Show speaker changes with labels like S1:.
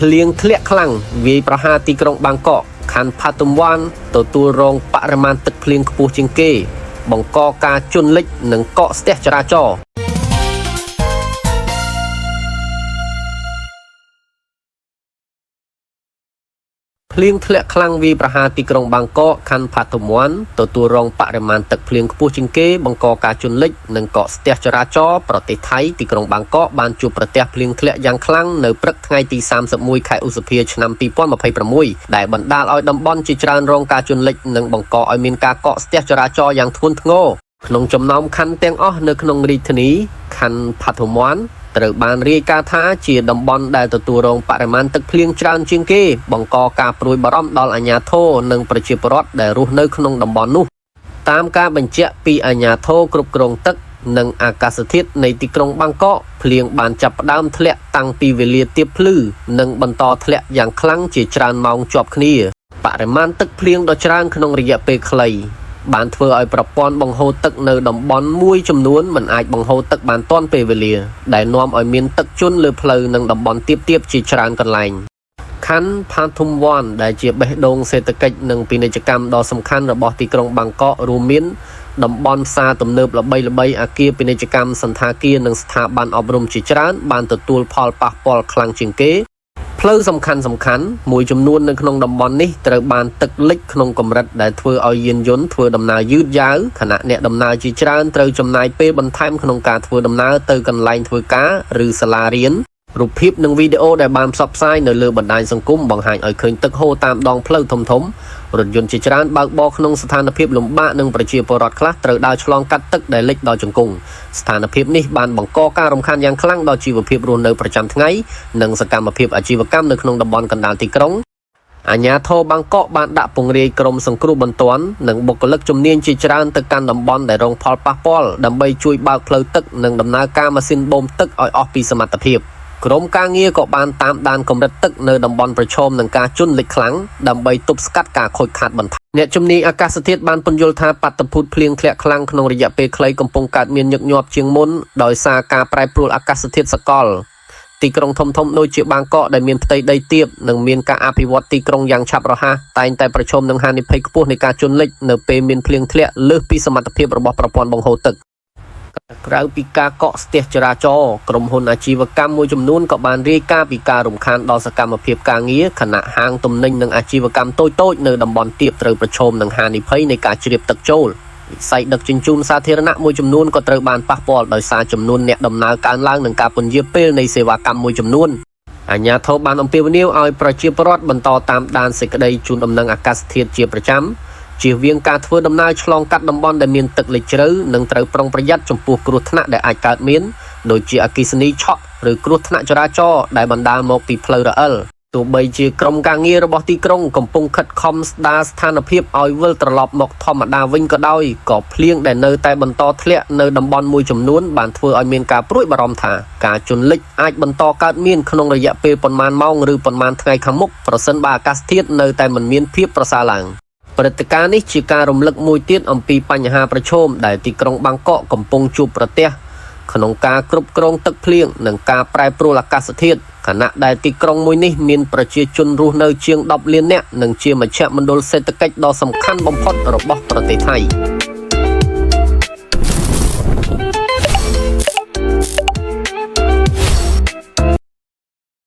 S1: ភ្លៀងធ្លាក់ខ្លាំងវាយប្រហារទីក្រុងបាងកកខណ្ឌផាទុមវ៉ាន់ទទួលរងបរិមាណទឹកភ្លៀងខ្ពស់ជាងគេ បង្កការជន់លិចនិងកកស្ទះចរាចរណ៍ ភ្លៀងធ្លាក់ខ្លាំងវាយប្រហារទីក្រុងបាងកកខណ្ឌផាទុមវ៉ាន់ទទួលរងបរិមាណទឹកភ្លៀងខ្ពស់ជាងគេបង្កការជន់លិចនិងកកស្ទះចរាចរណ៍ប្រទេសថៃទីក្រុងបាងកកបានជួបប្រទះភ្លៀងធ្លាក់យ៉ាងខ្លាំងនៅព្រឹកថ្ងៃទី31ខែឧសភាឆ្នាំ2026ដែលបណ្ដាលឲ្យតំបន់ជាច្រើនរងការជន់លិចនិងបង្កឲ្យមានការកកស្ទះចរាចរណ៍យ៉ាងធ្ងន់ធ្ងរក្នុងចំណោមខណ្ឌទាំងអស់នៅក្នុងរាជធានីខណ្ឌផាទុមវ៉ាន់ត្រូវបានរាយការណ៍ថាជាតំបន់ដែលទទួលរងបរិមាណទឹកភ្លៀងច្រើនជាងគេបង្កការព្រួយបារម្ភដល់អាជ្ញាធរនិងប្រជាពលរដ្ឋដែលរស់នៅក្នុងតំបន់នោះតាមការបញ្ជាក់ពីអាជ្ញាធរគ្រប់គ្រងទឹកនិងអាកាសធាតុនៃទីក្រុងបាងកកភ្លៀងបានចាប់ផ្ដើមធ្លាក់តាំងពីវេលាទៀបភ្លឺនិងបន្តធ្លាក់យ៉ាងខ្លាំងជាច្រើនម៉ោងជាប់គ្នាបរិមាណទឹកភ្លៀងដ៏ច្រើនក្នុងរយៈពេលខ្លីបានធ្វើឲ្យប្រព័ន្ធបង្ហូរទឹកនៅតំបន់មួយចំនួនមិនអាចបង្ហូរទឹកបានទាន់ពេលវេលាដែលនាំឲ្យមានទឹកជន់លើផ្លូវនិងតំបន់ទាបៗជាច្រើនកន្លែងខណ្ឌផាធុមវ៉ាន់ដែលជាបេះដូងសេដ្ឋកិច្ចនិងពាណិជ្ជកម្មដ៏សំខាន់របស់ទីក្រុងបាងកករួមមានតំបន់ផ្សារទំនើបល្បីៗអគារពាណិជ្ជកម្មសណ្ឋាគារនិងស្ថាប័នអប់រំជាច្រើនបានទទួលផលប៉ះពាល់ខ្លាំងជាងគេផ្លូវសំខាន់សំខាន់មួយចំនួននៅក្នុងតំបន់នេះត្រូវបានទឹកលិចក្នុងកម្រិតដែលធ្វើឲ្យយានយន្តធ្វើដំណើរយឺតយ៉ាវខណៈអ្នកដំណើរជាច្រើនត្រូវចំណាយពេលបន្ថែមក្នុងការធ្វើដំណើរទៅកន្លែងធ្វើការឬសាលារៀនរូបភាពនិងវីដេអូដែលបានផ្សព្វផ្សាយនៅលើបណ្ដាញសង្គមបង្ហាញឲ្យឃើញទឹកហូរតាមដងផ្លូវធំៗរថយន្តជាច្រើនបើកបរក្នុងស្ថានភាពលំបាកនិងប្រជាពលរដ្ឋខ្លះត្រូវដើរឆ្លងកាត់ទឹកដែលលិចដល់ជង្គង់ស្ថានភាពនេះបានបង្កការរំខានយ៉ាងខ្លាំងដល់ជីវភាពរស់នៅប្រចាំថ្ងៃនិងសកម្មភាពអាជីវកម្មនៅក្នុងតំបន់កណ្ដាលទីក្រុងអាជ្ញាធរបាងកកបានដាក់ពង្រាយក្រុមសង្គ្រោះបន្ទាន់និងបុគ្គលិកជំនាញជាច្រើនទៅកាន់តំបន់ដែលរងផលប៉ះពាល់ដើម្បីជួយបើកផ្លូវទឹកនិងដំណើរការម៉ាស៊ីនបូមទឹកឲ្យអស់ពីសមត្ថភាពក្រុមការងារក៏បានតាមដានកម្រិតទឹកនៅតំបន់ប្រឈមនឹងការជន់លិចខ្លាំងដើម្បីទប់ស្កាត់ការខូចខាតបន្ថែមអ្នកជំនាញអាកាសធាតុបានពន្យល់ថាបាតុភូតភ្លៀងធ្លាក់ខ្លាំងក្នុងរយៈពេលខ្លីកំពុងកើតមានញឹកញាប់ជាងមុនដោយសារការប្រែប្រួលអាកាសធាតុសកលទីក្រុងធំៗដូចជាបាងកកដែលមានផ្ទៃដីទាបនិងមានការអភិវឌ្ឍទីក្រុងយ៉ាងឆាប់រហ័សតែងតែប្រឈមនឹងហានិភ័យខ្ពស់នៃការជន់លិចនៅពេលមានភ្លៀងធ្លាក់លើសពីសមត្ថភាពរបស់ប្រព័ន្ធបង្ហូរទឹកក្រៅពីការកកស្ទះចរាចរណ៍ក្រុមហ៊ុនអាជីវកម្មមួយចំនួនក៏បានរាយការណ៍ពីការរំខានដល់សកម្មភាពការងារខណៈហាងទំនិញនិងអាជីវកម្មតូចៗនៅតំបន់ទាបត្រូវប្រឈមនឹងហានិភ័យនៃការជ្រាបទឹកចូលវិស័យដឹកជញ្ជូនសាធារណៈមួយចំនួនក៏ត្រូវបានប៉ះពាល់ដោយសារចំនួនអ្នកដំណើរកើនឡើងនិងការពន្យាពេលនៃសេវាកម្មមួយចំនួនអាជ្ញាធរបានអំពាវនាវឲ្យប្រជាពលរដ្ឋបន្តតាមដានសេចក្តីជូនដំណឹងអាកាសធាតុជាប្រចាំជៀសវាងការធ្វើដំណើរឆ្លងកាត់តំបន់ដែលមានទឹកលិចជ្រៅនិងត្រូវប្រុងប្រយ័ត្នចំពោះគ្រោះថ្នាក់ដែលអាចកើតមានដូចជាអគ្គិសនីឆក់ឬគ្រោះថ្នាក់ចរាចរណ៍ដែលបណ្ដាលមកពីផ្លូវរអិលទោះបីជាក្រុមការងាររបស់ទីក្រុងកំពុងខិតខំស្ដារស្ថានភាពឲ្យវិលត្រឡប់មកធម្មតាវិញក៏ដោយក៏ភ្លៀងដែលនៅតែបន្តធ្លាក់នៅតំបន់មួយចំនួនបានធ្វើឲ្យមានការព្រួយបារម្ភថាការជន់លិចអាចបន្តកើតមានក្នុងរយៈពេលប៉ុន្មានម៉ោងឬប៉ុន្មានថ្ងៃខាងមុខប្រសិនបើអាកាសធាតុនៅតែមិនមានភាពប្រសើរឡើងព្រឹត្តិការណ៍នេះជាការរំលឹកមួយទៀតអំពីបញ្ហាប្រឈមដែលទីក្រុងបាងកកកំពុងជួបប្រទះក្នុងការគ្រប់គ្រងទឹកភ្លៀងនិងការប្រែប្រួលអាកាសធាតុខណៈដែលទីក្រុងមួយនេះមានប្រជាជនរស់នៅជាង10លាននាក់និងជាមជ្ឈមណ្ឌលសេដ្ឋកិច្ចដ៏សំខាន់បំផុតរបស់ប្រទេសថៃ។